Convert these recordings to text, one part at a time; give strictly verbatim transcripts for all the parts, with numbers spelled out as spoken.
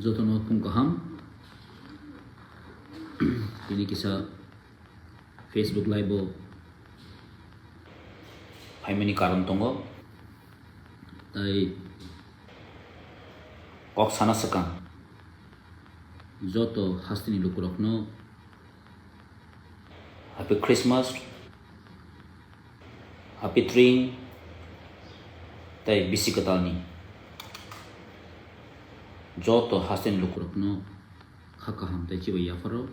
Jotono phung kaham. Tini kisa Facebook Live o phaimani karon tongo. Tai kok sana swkang joto hasteni lukurokno Happy Christmas, Happy Tring, tei bisi kwtalni joto hasteni lukurokno kha kaham tei chibai yapharo.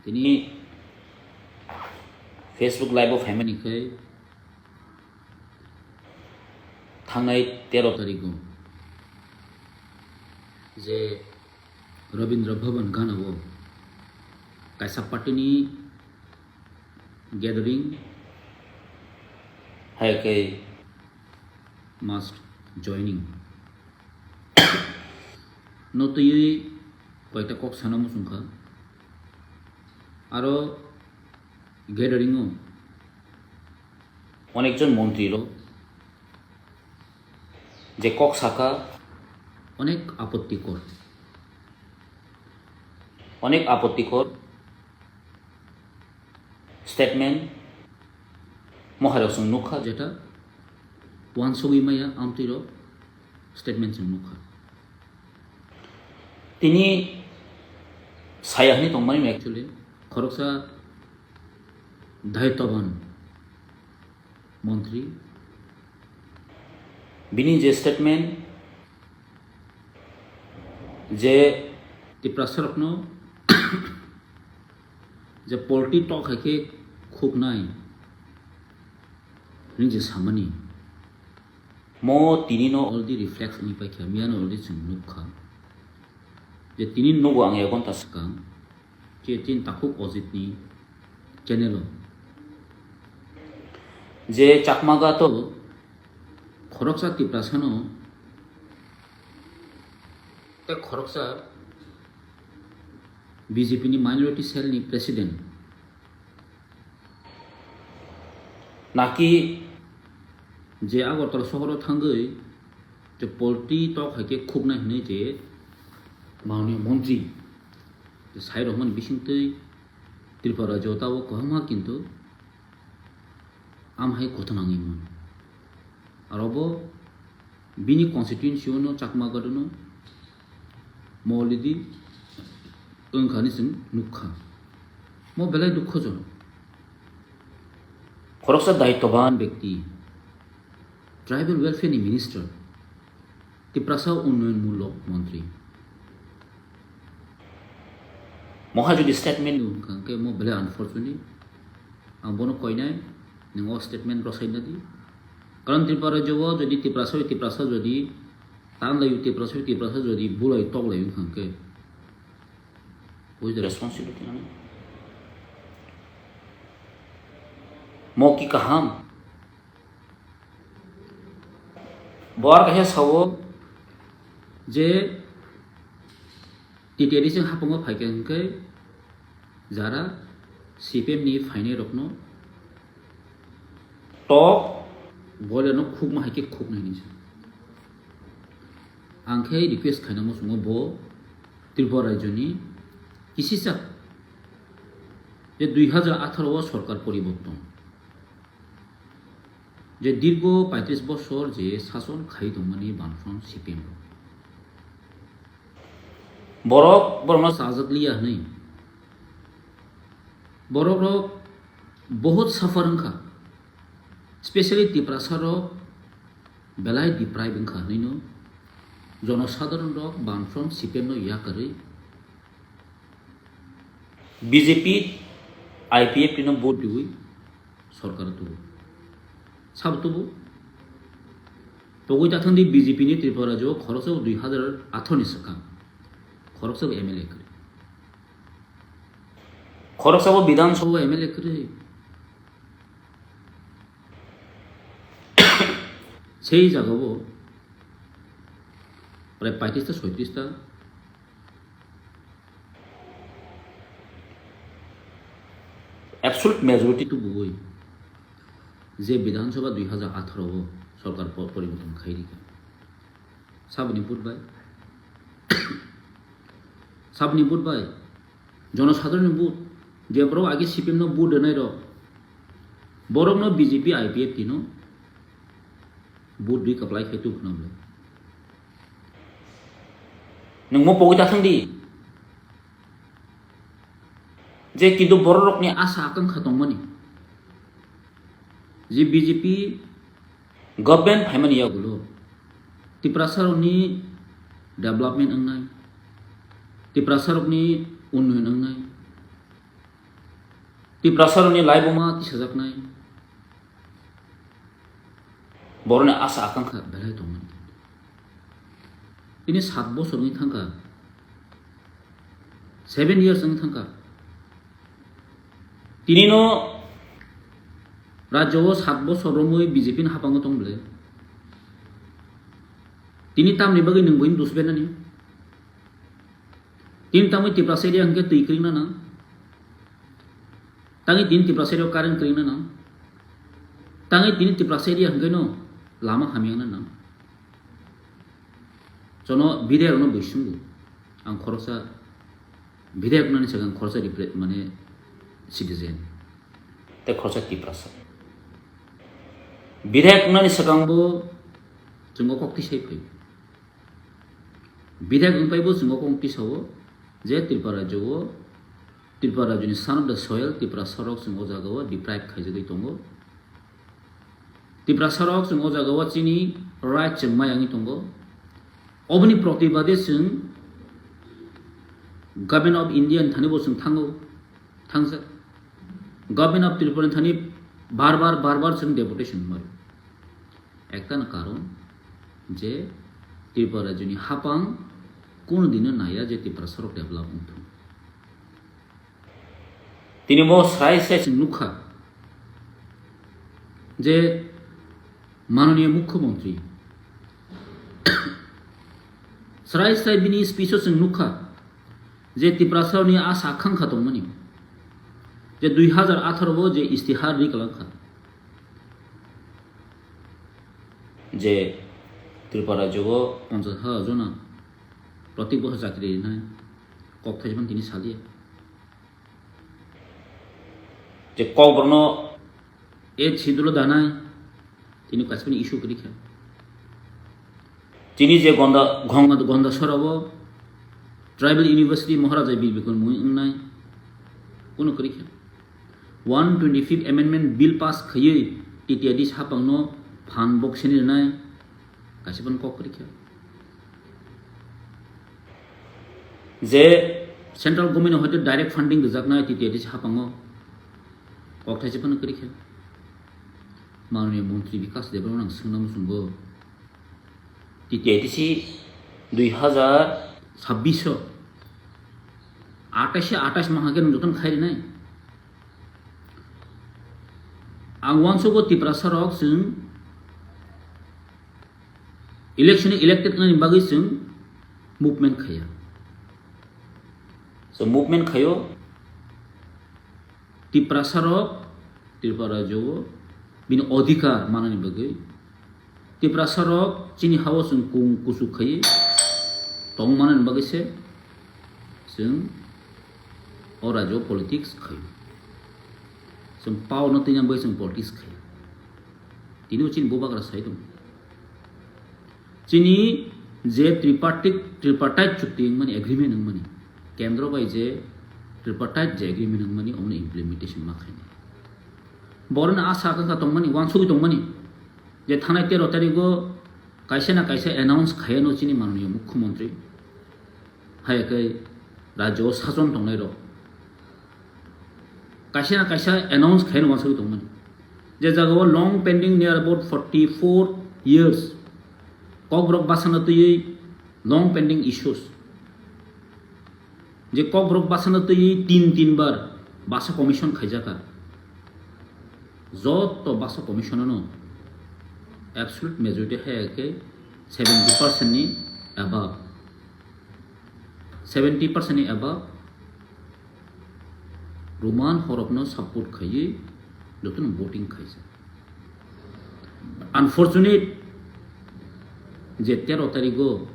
Tini Facebook Live o phaimani khe thangnai tero tarigo je Rabindra Bhavan Gana o kaisa party ni gathering hai khe mass joining no twiwi koita kok sana muchungkha. Aro gathering o onekjon montri rok je kok saka onek apottikor, onek apottikor statement mohairok chwng nukha, jeta wansugwi maya amtwi rok statement chwng nukha. Tini saya hwnwi tongmani actually khoroksa daityoban montri, bini je statement je Tiprasarokno je polti tok hai khe khuknai hwnwi je samani, mo tini no already reflect wngwi paikha, miyano already chwng nukha je tini nugo ang ek ghonta swkang je tin takhuk Ojit ni channel o je Chakma Ghat o khoroksa Tiprasano tei khoroksa B J P ni minority cell ni president naki je Agartala sohoro thangwi je polti tok hai khe khuknai hwnwi je manoniya montri je sai rokmani bisingtwi Tripura jotao kwbangma kintu amhai kothon nangwi mano. Aro bo bini constituency-o no Chakma Ghat-o no mo already wngkha hinwi chwng nukha. Mo belai dukhojonok. Khoroksa daityoban bekti, tribal welfare ni minister, Tiprasa Unnoyon Mulok Montri. Moha jodi statement wngkha hwnkhe mo belai unfortunate. Ang bono koinai, nwng o statement rwsai nadi. Karon Tripura rajyo o jodi Tiprasa bai Tiprasa jodi tanlai, Tiprasa bai Tiprasa jodi bulai toklai wngkha hwnkhe, who is the responsibility? Mo ki kaham? Bo ar kaisa sao je T T A D C haphungo phaikha hwnkhe jara C P M ni phainai rokno tok boilano khukma hai khe khuknai hinwi sa. Ang khe request khaina muchungo bo Tripura rajyoni kisisa je dui hajar atharo o sorkar poriborton. Je dirgo paitris bosor je sason khai tongmani Bamfront C P M rok. Borok, borokno chajak liya hwnwi. Borok rok bohut suffer wngkha. Specially Tiprasa rok belai deprive wngkha hwnwi no jonosadharon rok Bamfront C P M no yakarwi B J P, I P F T no vote riwi sorkar tubu. Sabo tubu. Togwi tathangdi B J P ni Tripura rajyo khoroksa bo dui hajar atharo ni swkang. Khoroksa bo M L A kwrwi. Khoroksa bo Bidhan Sabha M L A kwrwi. Sei jaga bo prai paitris ta soitris ta absolute majority tubuwi je Bidhan Sabha dui hajar atharo o sorkar po-, poriborton khai rikha. Saboni vote bai Sabni vote bai, jonosadharonni vote, je borok age C P M no vote rwnai rok, borokno B J P, I P F T no vote rwi kwplai khe tubukno bwle. Nwng mo pogwi ta thang di. Je kintu bororokni asa akangkha tongmani, je B J P government phaimani yagulo Tiprasarokni development wngnai, Tiprasarokni unnoyon wngnai, Tiprasarokni laibuma tisajaknai, borokni asa akangkha belai tongmani. Tini sat bosor wngwi thangkha, seven years wngwi thangkha. Tini no rajyo o sat bosor romwi B J P ni hapango tong bwle. Tini tamni bagwi nwng buini dus benani? Tini tamwi Tiprasa area hwnkhe twi kwrwngna nang? Tangwi tini Tiprasa area o current kwrwngna nang? Tangwi tini Tiprasa area hwnkhe no lama hamyangna nang? Jono bidhayok no bui swngo. Ang khoroksa bidhayok nani swkang khoroksa repre-, mane citizen. Tei khoroksa Tiprasa. Bidhayok nani swkang bo chwng o kok tisai phai. Bidhayok wngpai bo chwng o kok tisao je Tripura rajyo o, Tripura rajyoni son of the soil, Tiprasarok chwng o jaga o deprive khaijagwi tongo. Tiprasarok chwng o jaga o chini right chwng mayangwi tongo. Oboni protibade chwng Government of India ni thani bo chwng thango, thangjak. Government of Tripura ni thani bar bar, bar bar chwng deputation mari. Ekta na karon je Tripura rajyoni hapang kono dino naya je Tiprasarok develop wngthung. Tini bo srai srai chwng nukha je mananiya mukhyamantri srai srai bini speech o chwng nukha je Tiprasarokni asa akangkha tongmani je dui hazar atharo o je istihar ri kwlangkha je Tripura rajyo o ponchas hajar jona protik bosor chakri rinai kok thaisman tini saliya. Je Kokborokno eighth schedule o danai, tini kaisa phano issue kwrwi kha. Tini je Gonda, Gonda, Gonda Sora o Tribal University Maharaja Bir Bikram mui wngnai, kuno kwrwi kha. One twenty-fifth Amendment Bill pass khaiwi T T I D C hapangno phan boksini rwnai, kaisa phano kok kwrwi kha. Je central government hoite direct funding rijaknai T T I D C hapango kok thaisa phano kwrwi kha. Mananiya Montri Bikas Debbarma nang swngna muchungo T T I D C dui hazar sabbish o atais atais maha khe nwng jotono khai rinai. Ang uansukgo Tiprasa rok chwng election elected wngnani bagwi chwng movement khaiya. So movement khaio Tiprasa rok Tripura rajyo o bini odhikar manani bagwi. Tiprasa rok chini hao chwng kung kuchuk khaiwi tong manani bagwi se chwng o rajyo o politics khaio. Chwng power no twina bagwi chwng politics khaio. Tini o chini bubagra sai tongo. Chini je tripartite, tripartite chukti wngmani agreement wngmani, kendro bai je tripartite je agreement wngmani omono implementation ma khainai. Boroni asa kha tongmani, uansugwi tongmani je thanai tero tarigo kaisa na kaisa announce khaiano chini mananiya mukhyamantri. Hai khe rajyo o sason tongnai rok kaisa na kaisa announce khaina uansugwi tongmani. Je jaga o long pending near about forty four years, Kokborok bwsano twiwi long pending issues. Je Kokborok bwsano twiwi tin tin bar bwsa commission khaijakha. Joto bwsa commission ano absolute majority hai khe seventy percent ni above. Seventy percent ni above Roman horokno support khaiwi jotono voting khaijak. Unfortunate je tero tarigo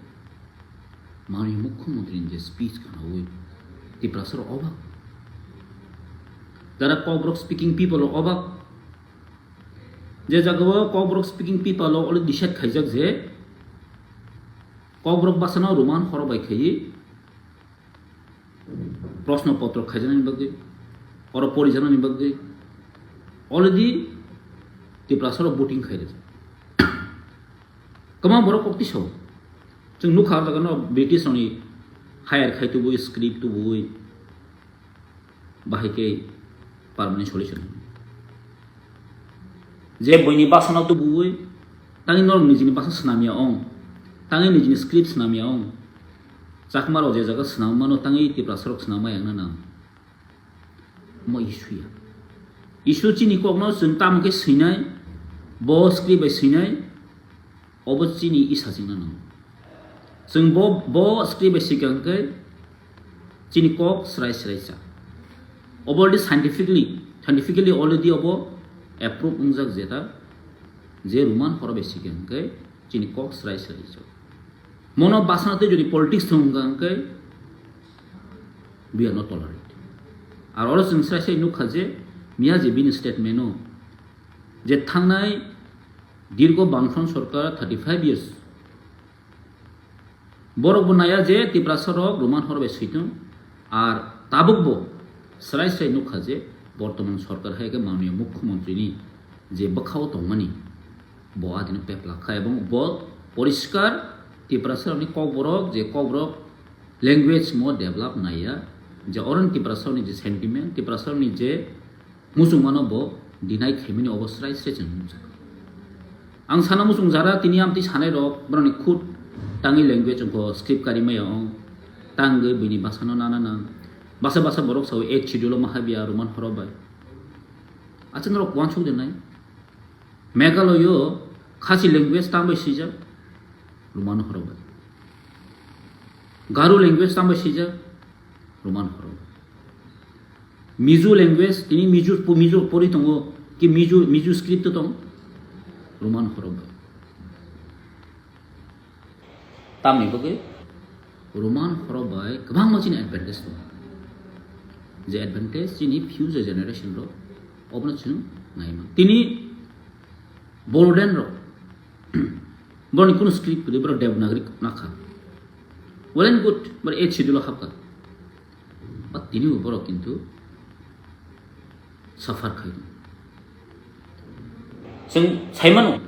Manwi Mukhyamantri ni je speech khanaui Tiprasa rok obak. Jara Kokborok speaking people rok obak. Je jaga o Kokborok speaking people rok already decide khaijak je Kokborok bwsano Roman horo bai khaiwi proshno potro khaijaknani bagwi, oro porijaknani bagwi already Tiprasa rok voting khai rijak. Kwbang borok kok tisao. Chwng nukha o jaga no British rokni hire khai tubui, script tubui, bahai khe permanent solution. Je buini bwsano tubui, tangwi norok nijini bwsa swnamya ong, tangwi nijini script swnamya ong. Chakma rok je jaga swnam mano, tangwi Tiprasa rok swnam ma yang na nang. Mo issue ya. Issue chini kokno chwng tamo khe swinai, bo script bai swinai, obo chini isa chingna nango. Chwng bo, bo script bai swikha hwnkhe chini kok srai srai cha. Obo already scientifically, scientifically already obo approve wngjak jeta, je Roman horo bai swikha hwnkhe chini kok srai srai cha. Mono bwsano tei jodi politics thwng wngkha hwnkhe we are not tolerate. Ar oro chwng srai srai nukha je miya je bini statement o je thangnai dirgo Bamfront sorkar thirty five years borok bo naya je Tiprasa rok Roman horo bai switong ar tabuk bo srai srai nukha je bortoman sorkar hai khe manwi mukhyamantri ni je bwkha o tongmani bo adino peplak kha, ebong bo poriskar Tiprasa rokni kokborok je kokborok language mo develop naiya, je oroni Tiprasa rokni je sentiment, Tiprasa rokni je muchungmano bo deny khaimani obo srai srai chwng nukjak. Ang sana muchung jara tini amtwi sanai rok borokni khud tangwi language wngkho script kari maya ong tangwi buini bwsano nana nang. Bwsa bwsa borok sao eighth schedule o mahabiya Roman horo bai. Acha norok uansuk de nai. Meghalaya o Khasi language tamo bai swijak? Roman horo bai. Garo language tamo bai swijak? Roman horo bai. Mizo language, tini Mizo, Mizo pori tongo, ki Mizo, Mizo script tong? Roman horo bai. Tamni bagwi Roman horo bai kwbangma chini advantage tongo. Je advantage chini future generation rok obono chwng naima. Tini Boroden rok borokni kunu script kwrwi borok Devanagari nakha. Well and good, borok eighth schedule o hapkha. But tini bo borok kintu suffer khai. Chwng sai mano,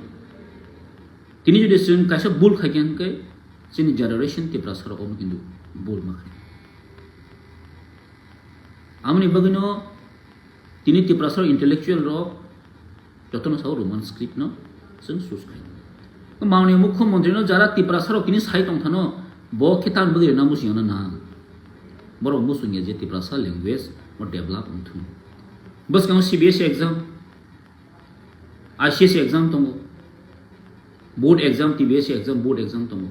tini jodi chwng kaisa bul khai khe, hwnkhe chini generation Tiprasa rok omo kintu bul ma khai. Amoni bagwino tini Tiprasa rok intellectual rok jotono sao Roman script no chwng sus khai. Manwi mukhyamantri no jara Tiprasa rok tini sai tongthano bo khe tamni bagwi rwna muchung ya na nang. Borok muchung ya je Tiprasa language o develop wngthung. Bwskango C B S E exam, I C S E exam tongo, board exam, T B S E exam, board exam tongo.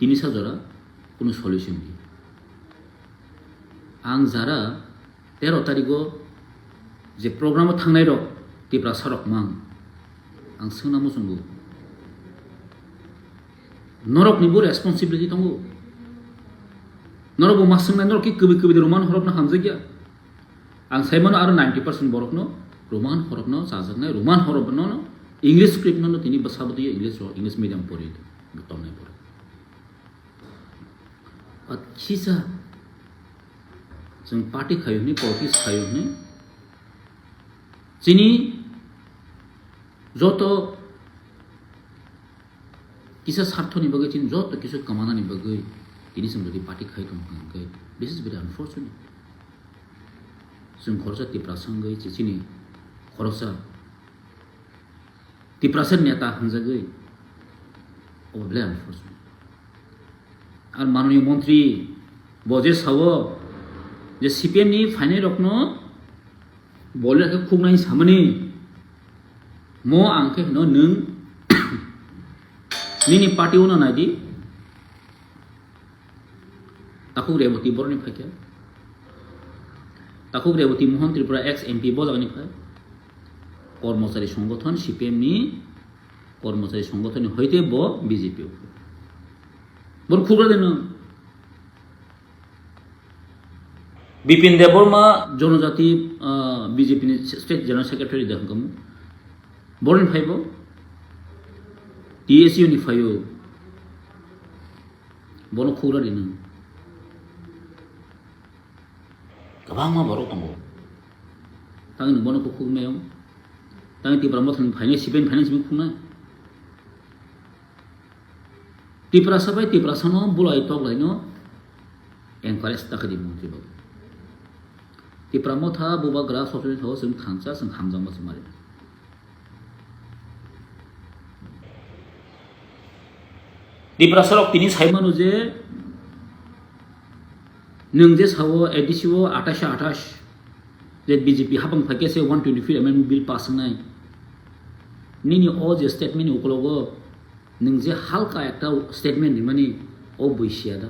Tini sa jora kunu solution di. Ang jara tero tarigo je program o thangnai rok Tiprasa rok mang, ang swngna muchungo. Norok ni bo responsibility tongo. Norok bo ma swngnai, norok ki kwbwi kwbwi de Roman horok no hamjakya. Ang sai mano aro ninety percent borok no Roman horok no chajaknai, Roman horok no, no English script no, no tini bwsa bwtwi English ro, English medium pori tongnai borok. At kisa chwng party khayo hwnwi, politics khayo hwnwi, chini joto kisa sarthoni bagwi, chini joto kisa kamanani bagwi tini chwng jodi party khai tongkha hwnkhe, this is very unfortunate. Chwng khoroksa Tiprasa wngwi chini khoroksa Tiprasa neta hwnjagwi, obo belai unfortunate. Ar manoniya montri bo je sao je C P M ni phainai rokno bolwi khe khuknai samani, mo ang khe hwno nwng nini party o no naidi. Takhuk Reboti borokni phaikha. Takhuk Reboti Mohan Tripura ex M P bo jagani phai. Kormochari songothon C P M ni kormochari songothon ni hoite bo B J P o. Borok khugra de nwng. Bipin Debbarma Jonojati, ah, B J P ni State General Secretary de hwnkha mo. Boroni phaibo T S U ni phaio. Bono khugra de nwng. Kwbangma borok tongo. Tangni bono kukhuk meo. Tangni Tipra Mothani phainai, sipeni phainai simi khuknai. Tiprasa bai Tiprasano bulai toklaino encourage ta khe di mantri babu. Tipra Motha bubagra sosoni thago chwng thansa, chwng hamjakma se mari. Tiprasa rok tini sai mano je nwng je sao A D C o atais atais je B J P hapang phai khe se one twenty-five amendment bill pass wngnai. Nini o je statement ni ukulogo nwng je halka ekta statement rimani o bui siya da.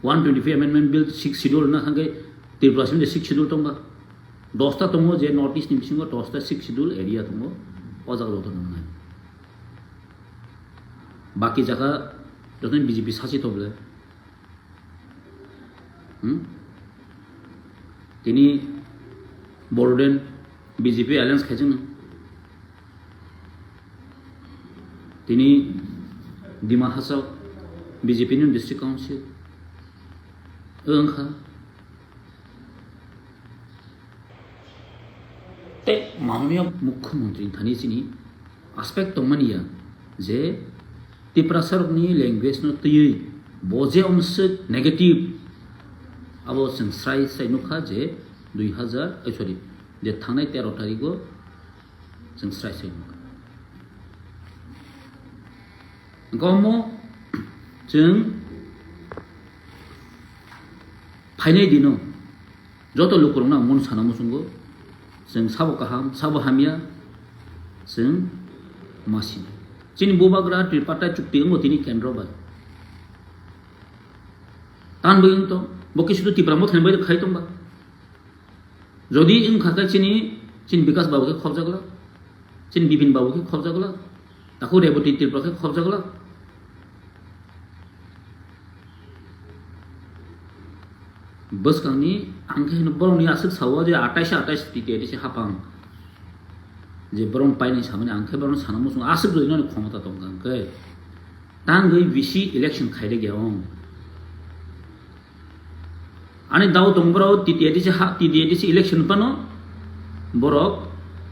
One twenty-five amendment bill six schedule na thangkhe Tripura simi je six schedule tongba. Dosta tongo je North East ni bisingo dosta six schedule area tongo. O jaga joto nang nai. Baki jaga joto B J P sachi toble. Hmm? Tini Bodoland B J P alliance khaijano. Tini Dima Hasao B J P ni district council. Wngkha. Tei mananiya mukhyamantri thani chini aspect tongmani ya je Tiprasarokni language no twiwi bo je omswk negative abo chwng srai srai nukha je dui hazar, eh, sorry, je thangnai tero tarigo chwng srai srai nukha. Gomo chwng phainai dino joto lukurokno ang mano sana muchungo, chwng sabo kaham, sabo hamya, chwng ma sina. Chini bubagra tripartite chukti wngo tini kendro bai. Tan bai wng tong, bo khe sudu Tipra Mothani bai khai tongba. Jodi wngkha khe chini, chini Bikas babu khe khobjaglak, chini Bipin babu khe khobjaglak, takhuk Reboti Tripura khe khobjaglak. Bwskangni ang khe hino borokni aswk sao je atais atais T T A D C hapang je borok painai samani ang khe borokno sana muchungo aswk rwinani khomota tongkha hwnkhe tangwi V C election khairokya wng. Ani dao tong borok T T A D C ha, T T A D C election phano borok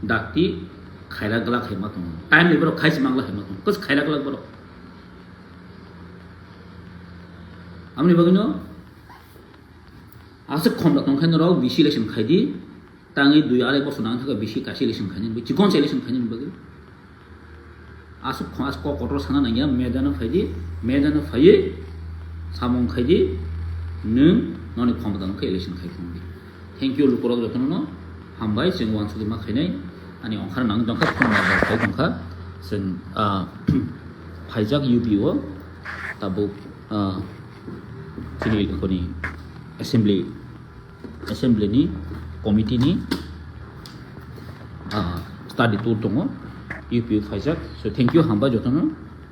dakti khaira glak hai ma tongo. Time ni borok khai se mang glak hai ma tongo. Kos khaira glak borok. Amni bagwi no aswk khom da tong khe norok V C election khai di. Tangwi dui arai bosor nang thaka bisi kaisa election khainani bagwi, chikon sa election khainani bagwi. Aswk kho-, aswk kok kotor sana nangya, medano phaidi, medano phaiwi samung khaidi, nwng noni khomotano khe election khai phunukdi. Thank you, lukurok jotono no hambai, chwng uansukgwi ma khainai, ani ongkhar nang tongkha, phone number khai tongkha, chwng, ah, phaijak U P o, tabuk, ah, chini koni assembly. Assembly ni committee ni, ah, study tour tongo, U P O phaijak. So, thank you, hambai jotono.